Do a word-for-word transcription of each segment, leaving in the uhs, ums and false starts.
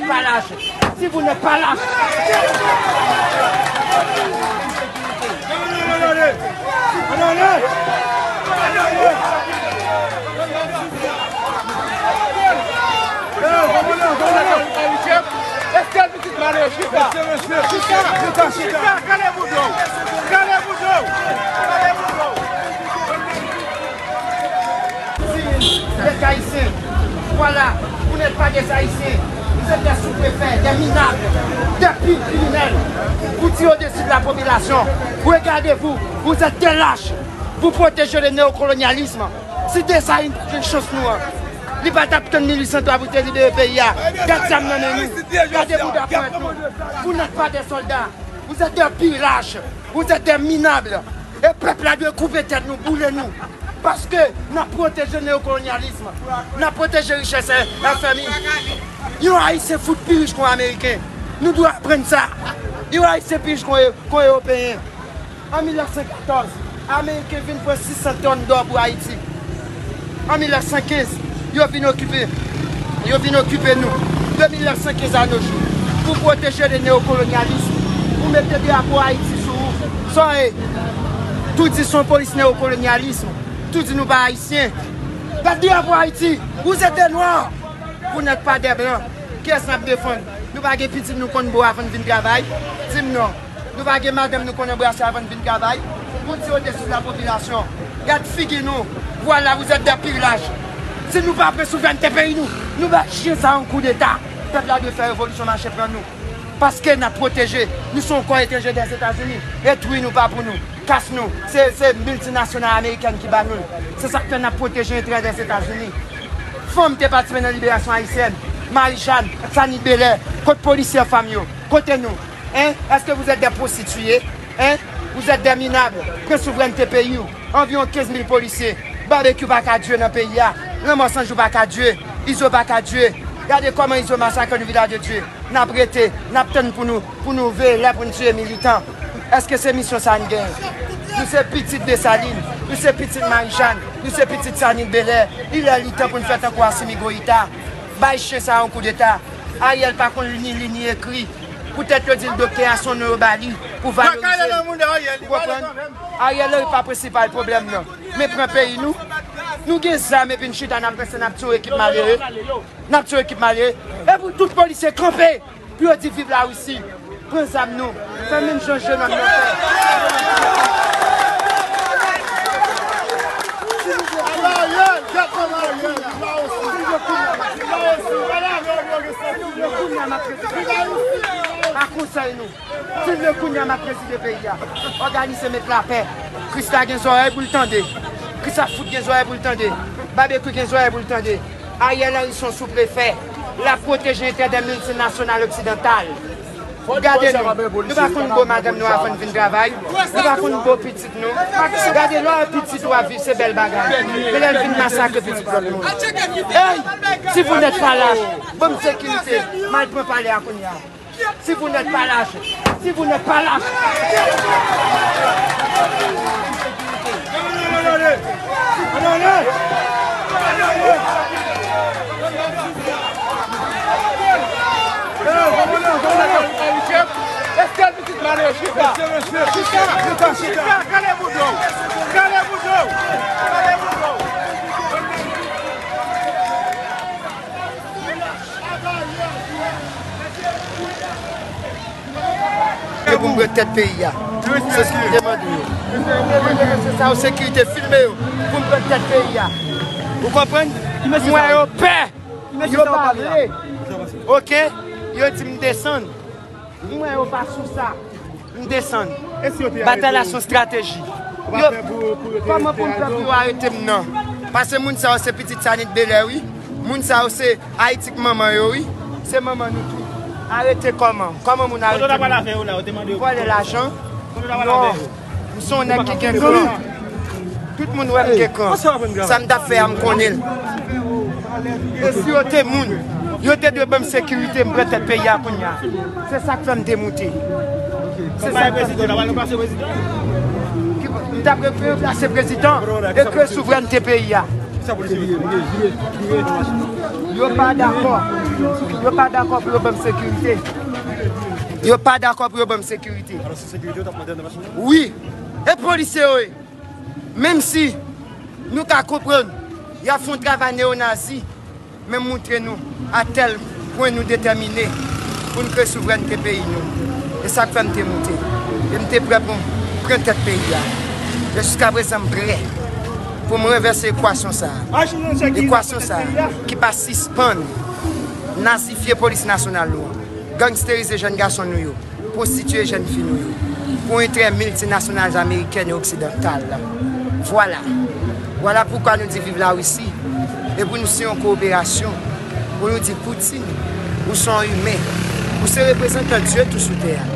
Pas lâche. Si vous n'êtes pas lâche. Estèl pitit mare, chita. Chita, chita, chita. Kale bouda w. Kale bouda w. Vous êtes haïtiens. Voilà, vous n'êtes pas des haïtiens. Vous êtes des sous-préfets, des minables, des pires criminels. Vous tirez au-dessus de la population. Regardez-vous, vous êtes des lâches. Vous protégez le néocolonialisme. Si Desalin pa t jwenn chans nou an, li pa t ap tann mil uit san twa pou te libere peyi a. Gad zam nan men nou. Gade bouda ponyèt nou. Vous n'êtes pas des soldats. Vous êtes des pires lâches. Vous êtes des minables. E pèp la dwe koupe tèt nou, boule nou. Paske n ap pwoteje neokolonyalism. N ap pwoteje richès F M I. Yon Ayisyen fout pi rich ke yon Ameriken. Nou dwe aprann sa. Yon Ayisyen pi rich ke yon, ke yon Ewopeyen. An mil nèf san katòz, Ameriken vin pran sis san tòn dò pou Ayiti. An mil nèf san kenz, yo vin okipe, yo vin okipe nou. De mil nèf san kenz a nos jours, pou pwoteje le neokolonyalism, pou mete drapo Ayiti sou ou. Sa w ye? Tou di se yon polis neokolonyalism. Tou di nou pa ayisyen. Gad drapo Ayiti, vous êtes des noirs, vous n'êtes pas des blancs. Kiyès n ap defann? Nou pa gen pitit nou konn bo avan n vin travay? Di m non. Nou pa gen madanm nou konn anbrase avan n vin travay? Vous tirez au-dessus de la population. Gad figi nou. Voilà, vous êtes des pires lâches. Si nou pa pran souvrènte peyi nou, nou bay chen sa yon koudeta. Pèp la dwe fè revolisyon, mache pran nou. Paske n ap pwoteje. Nou se yon kò etranje Dèzetazini. Etwi nou pa pou nou. Kas nou. Se, se miltinasyonal amerikèn ki ba nou l. Se sa k fè n ap pwoteje enterè Dèzetazini. Fanm te patisipe nan liberasyon ayisyèn. Marijàn, Sanit Belè. Kot polisye fanm yo? Kote nou? Hein? Est-ce que vous êtes des prostituées? Hein? Vous êtes des minables. Pran souvrènte peyi w. Anviwon kenz mil polisye. Babekyou pa ka dwe nan peyi a. Lanmò San Jou pa ka dwe. Izo pa ka dwe. Gade kòman Izo masakre nou, Vilaj de Dye. N ap rete, n ap tann pou nou, pou nou veye lè pou n tiye militan. Èske se misyon sa n genyen? Nou se pitit Desalin, nou se pitit Marijàn, nou se pitit Sanit Belè. Li lè li tan pou n fè tankou Asimi Goyita. Bay chen sa yon koudeta. Ariel pa konn li ni li ni ekri. Poutèt yo di l doktè a se yon non yo ba li pou valorize l. Ou konprann? Ariel Henry pa prensipal pwoblèm nan. Men pran peyi nou. Nou gen zam epi n chita n ap ranse n ap tiye ekip malere. N ap tiye ekip malere. E pou tout polisye kanpe pou yo di viv Larisi. Pran zam nou. Fè menm jan jenòm nan fè. Pa konsèy nou. Si l vle kounye a m ap prezide peyi a. Òganize met lapè. Krista gen zòrèy pou l tande. Krista fout gen zòrèy pou l tande. Babekyou gen zòrèy pou l tande. Ariel Henry se yon souprefè. L ap pwoteje enterè de miltinasyonal oksidantal. Gade nou. Nou pa konn bo madanm nou avan n vin travay. Nou pa konn bo pitit nou. Gade lè w pitit ou ap viv se bèl bagay. Men lè l vin masakre pitit lòt moun. Ey! Si vous n'êtes pas lâche, ban m sekirite. M al pran palè a kounye a. Si vous n'êtes pas lâche, si vous n'êtes pas lâche. Estèl pitit mare, chita. Chita, chita, chita. Kale bouda w. Kale bouda w. Kale bouda w. Yo pou m pran tèt peyi a. Se sa m te mande yo. Mwen mande mesye sa yo sekirite, filme yo pou m pran tèt peyi a. Ou konprann? Mwen yo pè. Yo pa vle. Oke? Yo di m desann. Mwen yo pa sou sa. M desann. Batay la se yon estrateji. Yo, kòman pou m fè pou yo arete m nan? Paske moun sa yo se pitit Sanit Belè wi. Moun sa yo se Ayiti k manman yo wi. Se manman nou tou. Arete kòman? Kòman moun arete moun? Vòlè lajan? Non. M se yon nèg ki gen kran. Tout moun wè m gen kran. Sa m t ap fè a, m konnen l. E si yo te moun, yo te dwe ban m sekirite, m pran tèt peyi a kounye a. Se sa k fè m te moute. Se sa k fè m te moute. M t ap ranplase prezidan e kreye souvrènte peyi a. Yo pa dakò. Yo pa dakò pou yo ban m sekirite. Yo pa dakò pou yo ban m sekirite. Wi. E polisye yo ye. Menm si nou ka konprann y ap fè yon travay neyonazi, men moutre nou atèl pwen nou detèmine pou n kreye souvrènte peyi nou. E sa k fè m te moute. E m te prè pou m pran tèt peyi a. E jiskaprezan m prè pou m ranvèse ekwasyon sa a. Ekwasyon sa a ki pa sispann nazifye polis nasyonal nou an, gangsterize jèn gason nou yo, pwostitiye jèn fi nou yo, pou enterè miltinasyonal amerikèn e oksidantal. Vwala. Vwala poukwa nou di viv Larisi. E pou nou se yon kowoperasyon, pou nou di Poutine, ou se yon imen. Ou se reprezantan Dye tou sou tè a.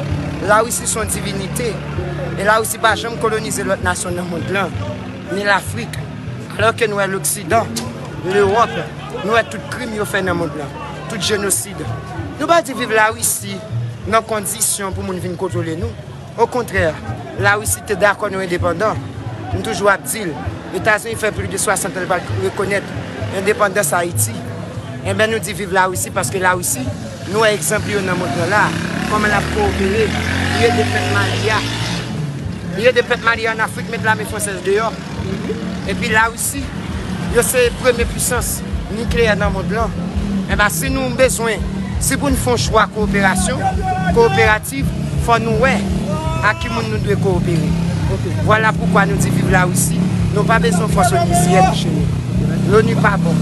Larisi se yon divinite. E Larisi pa janm kolonize lòt nasyon nan mond lan, ni Lafrik. Alòske nou wè Loksidan, Lewòp, nou wè tout krim yo fè nan mond lan, tout jenosid. Nou pa di viv Larisi nan kondisyon pou moun vin kontwole nou. Okontrè, Larisi te dakò nou endepandan. M toujou ap di l, Etazini fè plis de swasant an li pa t rekonèt endepandans Ayiti. Enben, nou di viv Larisi paske Larisi, nou wè egzanp yo nan mond lan la, kòman l ap kowopere, li ede pèp Mali a. Li ede pèp Mali a ann Afrik met lame fransèz deyò. Epi Larisi, yo se premye pisans nikleyè nan mond lan. Enben, si nou bezwen, si pou n fè yon chwa kowoperasyon, kowoperativ, fò nou wè ak ki moun nou dwe kowopere. Vwala poukwa nou di viv Larisi. Nou pa bezwen fòs onisyen touche nou. Loni pa bon.